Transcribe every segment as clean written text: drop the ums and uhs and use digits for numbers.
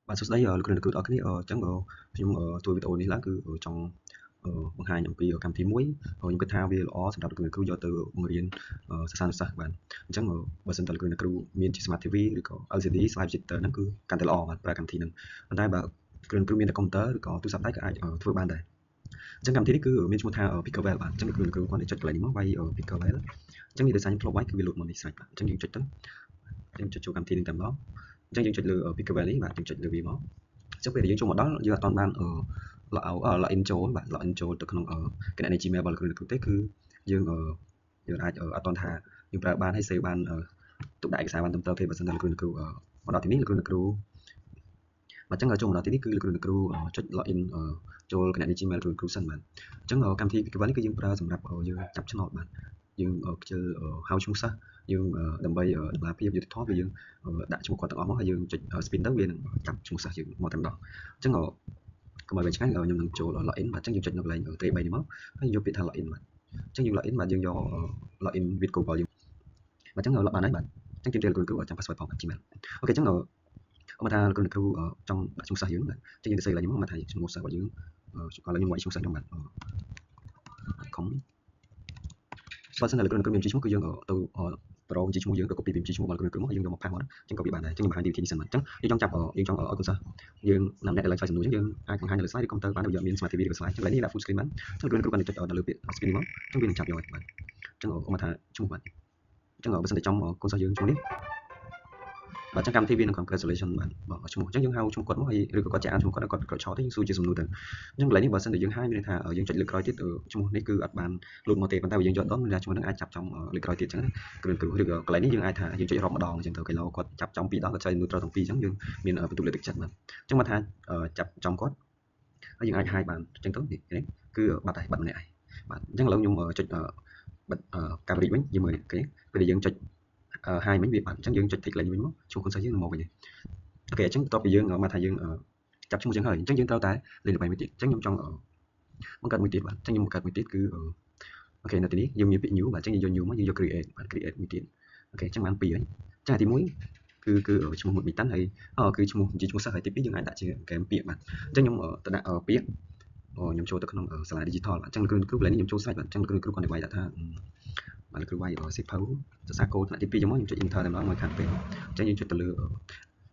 បាទសួស្តីលោកគ្រូអ្នកគ្រូទាំងអស់គ្នាអញ្ចឹងខ្ញុំធ្វើវីដេអូនេះឡើងគឺចង់បង្ហាញអំពីកម្មវិធីមួយខ្ញុំគិតថាវាល្អសម្រាប់លោកគ្រូអ្នកគ្រូយកទៅបង្រៀនសិស្សានុសិស្សបាទអញ្ចឹងបើសិនតើលោកគ្រូអ្នកគ្រូមានជា Smart TV ឬក៏ LCD Slide Projector ហ្នឹងគឺកាន់តែល្អបាទប្រើកម្មវិធីហ្នឹងប៉ុន្តែបើគ្រូអ្នកគ្រូមានតែកុំព្យូទ័រឬក៏ទូរស័ព្ទដៃក៏អាចធ្វើបានដែរអញ្ចឹងកម្មវិធីនេះគឺមានឈ្មោះថា Pickerwell បាទអញ្ចឹងលោកគ្រូអ្នកគ្រូគាត់ចុចកន្លែងនេះមកវាយ Pickerwell អញ្ចឹងនេះដោយសារខ្ញុំធ្លាប់វាយគឺវាលោតមកនេះស្រេចបាទអញ្ចឹងយើងចុចទៅយើងចុចចូលកម្មវិធីនេះតែម្ដងអញ្ចឹងយើងចុចលើ Pickerwell នេះបាទយើងចុចលើវាមកអញ្ចឹងពេលដែលយើងចូលមកដល់យើងអត់ទាន់បាន log out log in ចូលបាទ log in ចូលទៅក្នុងគណនី Gmail របស់លោកគ្រូអ្នកគ្រូទេគឺយើងយើងអាចអត់ទាន់ថាយើងប្រើបានហើយ save បានទុកដាក់ឯកសារបានត្រឹមត្រូវទេបើសិនតែលោកគ្រូអ្នកគ្រូមកដល់ទីនេះលោកគ្រូអ្នកគ្រូបាទអញ្ចឹងចូលមកដល់ទីនេះគឺលោកគ្រូអ្នកគ្រូចុច log in ចូលគណនី Gmail លោកគ្រូអ្នកគ្រូសិនបាទអញ្ចឹងកម្មវិធី Pickerwell នេះគឺយើងប្រើសម្រាប់យើងចាប់ឆ្នោតបាទយើងខ្ជិលហៅឈ្មោះសិស្សយើងដើម្បីតម្លាភាពយុត្តិធម៌គឺយើងដាក់ឈ្មោះគាត់ទាំងអស់មកហើយយើងចុច spin ទៅវានឹងចាប់ឈ្មោះសិស្សយើងមកតែម្ដងអញ្ចឹងកុំឲ្យវែងឆ្ងាយខ្ញុំនឹងចូល login បាទអញ្ចឹងយើងចុចនៅកន្លែងត្រេ3នេះមកហើយយកពាក្យថា login បាទអញ្ចឹងយើង login បាទយើងយក login with Google យើងបាទអញ្ចឹង log បានហើយបាទអញ្ចឹងទាមទារលោកគ្រូចាំ password ផង Gmail អូខេអញ្ចឹងអមថាលោកគ្រូចង់ដាក់ឈ្មោះសិស្សយើងបាទអញ្ចឹងយើងទៅសេកន្លែងនេះមកថាឈ្មោះសិស្សរបស់យើងឥឡូវខ្ញុំវាយឈ្មោះសិស្សខ្ញុំបាទខំបើសិនតែលោកគ្រូមានឈ្មោះគឺយើងទៅប្រងជាឈ្មោះយើងទៅ copy ពីឈ្មោះរបស់លោកគ្រូមកយើងយកមកផាសមកអញ្ចឹងក៏វាបានដែរអញ្ចឹងខ្ញុំបង្ហាញពីវិធីនេះសិនបាទអញ្ចឹងយើងចង់ចាប់យើងចង់ឲ្យកូនសិស្សយើងណាម្នាក់ដែលឡើងឆ្លើយសំណួរអញ្ចឹងយើងអាចបង្ហាញនៅលើ slide ឬកុំព្យូទ័របានបើយើងមាន Smart TV ឬក៏ slide អញ្ចឹងកន្លែងនេះដាក់ full screen បានអញ្ចឹងលោកគ្រូគាត់ចុចនៅលើពាក្យ screen នេះមកអញ្ចឹងវានឹងចាប់យកហើយបាទអញ្ចឹងឧបមាថាឈ្មោះបាទអញ្ចឹងបើសិនតែចំកូនសិស្សយើងឈ្មោះនេះបាទអញ្ចឹងកម្មវិធីវានឹង congratulation បាទបាទឈ្មោះអញ្ចឹងយើងហៅឈ្មោះគាត់មកហើយឬក៏គាត់ចេះអានឈ្មោះគាត់គាត់ក្រោយឆោតទេយើងសួរជាសំណួរទៅអញ្ចឹងកន្លែងនេះបើសិនតែយើងហាយមានន័យថាយើងចុចលើក្រោយទៀតឈ្មោះនេះគឺអត់បានលូតមកទេប៉ុន្តែបើយើងយកដងមានន័យថាឈ្មោះហ្នឹងអាចចាប់ចំលើក្រោយទៀតអញ្ចឹងណាគ្រូគ្រូឬក៏កន្លែងនេះយើងអាចថាយើងចុចរាប់ម្ដងអញ្ចឹងទៅគេឡូគាត់ចាប់ចំពីរដងគាត់ឆ្លើយសំណួរត្រូវទាំងពីរអញ្ចឹងយើងមានបន្ទុកលើទឹកចិត្តបាទអញ្ចឹងមកថាចាប់ចំគាត់ហើយយើងអាចហាយបានអញ្ចឹងទៅនេះគឺបាត់ហើយបាត់ម្នាក់ហើយបាទអញ្ចឹងឥឡូវខ្ញុំចុចបិទកាមេរីវិញយើងមើលឃើញពេលដែលយើងចុចហាយមិញវាបាត់អញ្ចឹងយើងចុច tick កន្លែងវិញមកឈ្មោះកូនសិស្សយើងនឹងមកវិញអូខេអញ្ចឹងបន្ទាប់ពីយើងមកថាយើងចាប់ឈ្មោះចឹងហើយអញ្ចឹងយើងត្រូវតែលេងល្បែងមួយទៀតអញ្ចឹងខ្ញុំចង់បង្កើតមួយទៀតបាទអញ្ចឹងខ្ញុំបង្កើតមួយទៀតគឺអូខេនៅទីនេះយើងមានពាក្យ new បាទអញ្ចឹងយើងយក new មកយើងយក create បាទ create មួយទៀតអូខេអញ្ចឹងបានពីរហើយអញ្ចឹងទី1គឺគឺឈ្មោះមួយមីតាន់ហើយគឺឈ្មោះជាឈ្មោះសិស្សហើយទី2យើងអាចដាក់ជាហ្គេមពាក្យបាទអញ្ចឹងខ្ញុំទៅដាក់ពាក្យខ្ញុំចូលទៅក្នុងសាលា digital បាទអញ្ចឹងគ្រូគ្រូកន្លែងនេះខ្ញុំចូលស្រេចបាទអញ្ចឹងគ្រូគ្រូគាត់និយាយដាក់ថាបាទគ្រូវាយសិភៅសរសើរកូដថ្នាក់ទី2ចឹងមកខ្ញុំចុច enter តែម្ដងមកខាត់ពេលអញ្ចឹងយើងចុចទៅល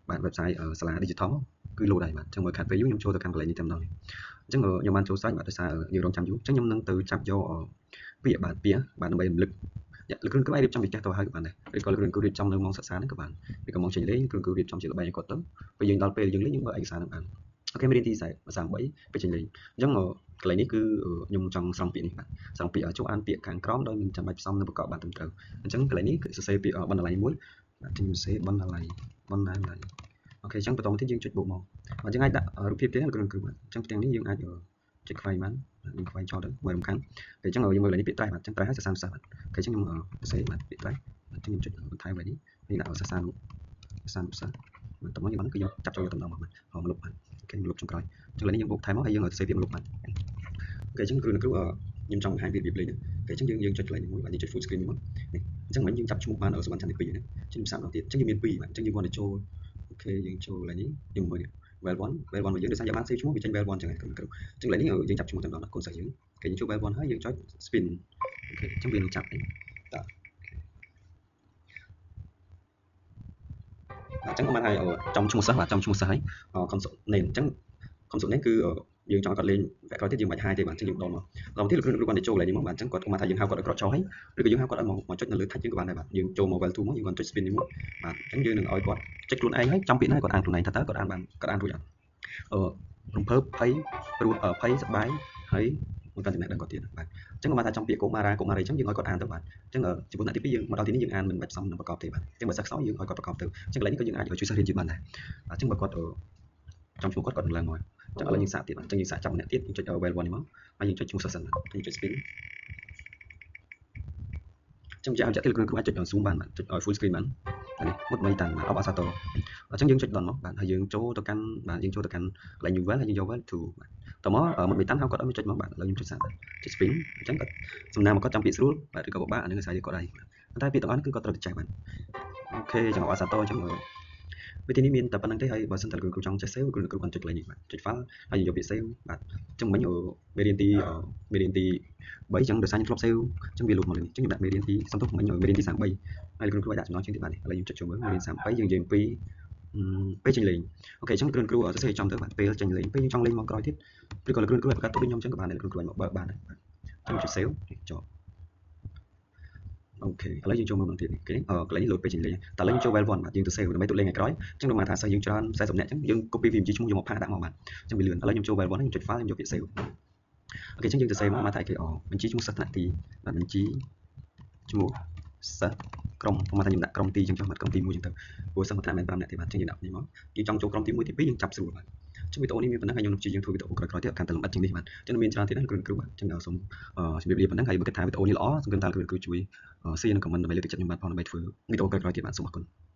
ើបាទ website សាលា digital គឺលោតហើយបាទអញ្ចឹងមកខាត់ពេលយូរខ្ញុំចូលទៅកាន់កន្លែងនេះតែម្ដងអញ្ចឹងខ្ញុំបានចូលស្រេចបាទដោយសារយើងរងចាំយូរអញ្ចឹងខ្ញុំនឹងទៅចាប់យកពាក្យបាទពាក្យបាទដើម្បីរំលឹកលោកគ្រូគ្រូអាចរៀបចំពីចាស់ទៅហើយក៏បានដែរឬក៏លោកគ្រូគ្រូរៀបចំនៅម៉ោងសិក្សាហ្នឹងក៏បានឬក៏ម៉ោងចេញលេងគ្រូគ្រូរៀបចំជាល្បែងឲ្យគាត់ទៅពេលយើងដល់ពេលយើងលេងយើងបើកឯកសារហ្នឹងបានអូខេមេរៀនទី43ពេលចេញលេងអញ្ចឹងកន្លែងនេះគឺខ្ញុំចង់ស្រង់ពាក្យនេះបាទស្រង់ពាក្យចូលអានពាក្យខាងក្រោមដោយមិនចាំបាច់ផ្សំនៅប្រកបបានត្រឹមត្រូវអញ្ចឹងកន្លែងនេះគឺសរសេរពាក្យបណ្ណាល័យមួយបាទខ្ញុំសរសេរបណ្ណាល័យបណ្ណាល័យអូខេអញ្ចឹងបន្តមកទៀតយើងចុចបូកមកបាទយើងអាចដាក់រូបភាពទៀតណាលោកគ្រូបាទអញ្ចឹងផ្ទាំងនេះយើងអាចចុចខ្វែងបានយើងខ្វែងចោលទៅមើលរំខានអូខេអញ្ចឹងយើងមើលកន្លែងនេះពាក្យត្រេះបាទអញ្ចឹងត្រេះហើយសរសើរសិស្សបាទអូខេអញ្ចឹងខ្ញុំសរសេរបាទពាក្យត្រេះអញ្ចឹងខ្ញុំចុចបន្ថែមកន្លែងនេះនេះដាក់សរសើរសរសើរសិស្សបាទតោះមកយើងគឺយើងចាប់ចូលយកតំណងមកបាទមកលុបបាទអូខេលុបចុងក្រោយអញ្ចឹងកន្លែងនេះយើងបូកថែមមកហើយយើងសរសេរពាក្យលុបបាទអូខេអញ្ចឹងគ្រូអ្នកគ្រូខ្ញុំចង់បង្ហាញពីរបៀបលេងអូខេអញ្ចឹងយើងយើងចុចកន្លែងនេះមួយបាទយើងចុច full screen នេះមកនេះអញ្ចឹងមិញយើងចាប់ឈ្មោះបានសុវណ្ណច័ន្ទទី2ណាអញ្ចឹងខ្ញុំសាកម្ដងទៀតអញ្ចឹងយើងមាន2បាទអញ្ចឹងយើងគ្រាន់តែចូលអូខេយើងចូលកន្លែងនេះយើងមើលនេះ well 1 well 1របស់យើងដោយសារយើងបាន save ឈ្មោះវាចេញ well 1អញ្ចឹងគ្រូគ្រូអញ្ចឹងកន្លែងនេះយើងចាប់ឈ្មោះតែម្ដងណាកូនសិស្សយើងគេយើងចូល well 1ហើយយើងចុច spin អូខេអញ្ចឹងវានឹងចាប់នេះតើបាទអញ្ចឹងបានហើយចំឈ្មោះសិស្សបាទចំឈ្មោះសិស្សហើយ console name អញ្ចឹង console name គឺយើងចង់គាត់លេងវគ្គក្រោយទៀតយើងមិនហាយទេបាទអញ្ចឹងយើងដល់មកដល់ទៀតលោកគ្រូគាត់ទៅចូលកន្លែងនេះមកបាទអញ្ចឹងគាត់មកថាយើងហៅគាត់ឲ្យក្រក់ចោលហើយឬក៏យើងហៅគាត់ឲ្យមកចុចនៅលើ touch យើងក៏បានដែរបាទយើងចូលមក well 2មកយើងគាត់ចុច spin នេះមកបាទអញ្ចឹងយើងនឹងឲ្យគាត់ចុចខ្លួនឯងហើយចំពាក្យណាគាត់អានខ្លួនឯងថាតើគាត់អានបានគាត់អានរួចអត់អឺរំភើបភ័យព្រោះភ័យសប្បាយហើយមកកាន់ចំណេះដឹងគាត់ទៀតបាទអញ្ចឹងមកថាចំពាក្យកុមារាកុមារីអញ្ចឹងយើងឲ្យគាត់អានទៅបាទអញ្ចឹងចំពោះថ្នាក់ទី2យើងមកដល់ទីនេះយើងអានមិនបាច់ផ្សំនឹងប្រកបទេបាទអញ្ចឹងបើសិស្សខ្សោយយើងឲ្យគាត់ប្រកបទៅអញ្ចឹងកន្លែងនេះក៏យើងអាចឲ្យជួយសិស្សរៀនជាបានដែរអញ្ចឹងបើគាត់ចំឈ្មោះគាត់គាត់នឹងឡើងមកអញ្ចឹងឥឡូវយើងសាកទៀតបាទអញ្ចឹងយើងសាកចាប់ម្នាក់ទៀតយើងចុច well 1នេះមកហើយយើងចុចឈ្មោះសិស្សសិនបាទយើងចុច spin អញ្ចឹងជាឲ្យចាក់ទៀតលោកគ្រូអាចចុច zoom បានបាទចុចឲ្យ full screen បាននេះមុតមីតាំងបាទអបអសាតអញ្ចឹងយើងចុចដល់មកបាទហើយយើងចូលទៅកាន់បាទយើងចូលទៅកាន់កន្លែង new well ហើយយើងយក well 2បាទតមកមុតមីតាំងហៅគាត់ឲ្យចុចមកបាទឥឡូវខ្ញុំចុចសាកចុច spin អញ្ចឹងគាត់សំណាងមកគាត់ចាំពាក្យស្រួលបាទឬក៏ពិបាកអានឹងអាស្រ័យគាត់ហើយប៉ុន្តែពាក្យទាំងអស់នេះគឺគាត់ត្រូវតែចេះបាទអូខេចឹងអបអសាតអញ្ចឹង វិធីនេះមានតែប៉ុណ្្នឹងទេហើយបើសិនតែលោកគ្រូចង់ចេះ save គ្រូគាត់ចុចកន្លែងនេះបាទចុច file ហើយយកពាក្យ save បាទអញ្ចឹងមិញមេរៀនទីមេរៀនទី3អញ្ចឹងដោយសារខ្ញុំធ្លាប់ save អញ្ចឹងវាលោតមកលើនេះអញ្ចឹងខ្ញុំដាក់មេរៀនទីសំទោសមិញមេរៀនទី33ហើយលោកគ្រូអាចដាក់ចំណងជើងទៀតបាទឥឡូវខ្ញុំចុចចូលមើលមេរៀន33យើងនិយាយអំពីពេលចេញលេង។ OK អញ្ចឹងគ្រូគ្រូសរសេរចំទៅបាទពេលចេញលេងពេលយើងចង់លេងមកក្រោយទៀតឬក៏លោកគ្រូគ្រូឲ្យបង្កើតទុកដូចខ្ញុំអញ្ចឹងក៏បានដែរលោកគ្រូគ្រូអាចមកបើកបានដែរបាទអញ្ចឹងចុច save ចប់។ OK ឥឡូវយើងចូលមើលម្ដងទៀតនេះគេកន្លែងនេះលោតពេលចេញលេងតែឥឡូវយើងចូល level 1បាទយើងទៅ save ដើម្បីទុកលេងថ្ងៃក្រោយអញ្ចឹងដូចមកថាសិស្សយើងច្រើន40នាក់អញ្ចឹងយើង copy ពីបញ្ជីឈ្មោះយកមក paste ដាក់មកបាទអញ្ចឹងវាលឿនឥឡូវខ្ញុំចូល level 1ខ្ញុំចុច file ខ្ញុំយកពាក្យ save។ OK អញ្ចឹងយើងទៅ save មកមកថាគេអបញ្ជីឈ្មោះសិស្សថ្នាក់ទីបាទបញ្ជីឈ្មោះសិស្សក្រុមមកថាខ្ញុំដាក់ក្រុមទីអញ្ចឹងចុះបាទក្រុមទី1អញ្ចឹងទៅព្រោះសិស្សមួយថ្នាក់មិន5នាក់ទេបាទអញ្ចឹងយើងដាក់នេះមកយើងចង់ចូលក្រុមទី1ទី2យើងចាប់ស្រួលបាទចឹងវីដេអូនេះមានប៉ុណ្ណឹងហើយខ្ញុំនឹងព្យាយាមធ្វើវីដេអូក្រោយៗទៀតកាន់តែលម្អិតជាងនេះបាទចឹងមានច្រើនទៀតណាគ្រូគ្រូបាទចឹងសូមជម្រាបលាប៉ុណ្ណឹងហើយបើគិតថាវីដេអូនេះល្អសង្ឃឹមថាគ្រូគ្រូជួយ share និង comment ដើម្បីលើកទឹកចិត្តខ្ញុំបាទផងដើម្បីធ្វើវីដេអូក្រោយៗទៀតបាទសូមអរគុណ។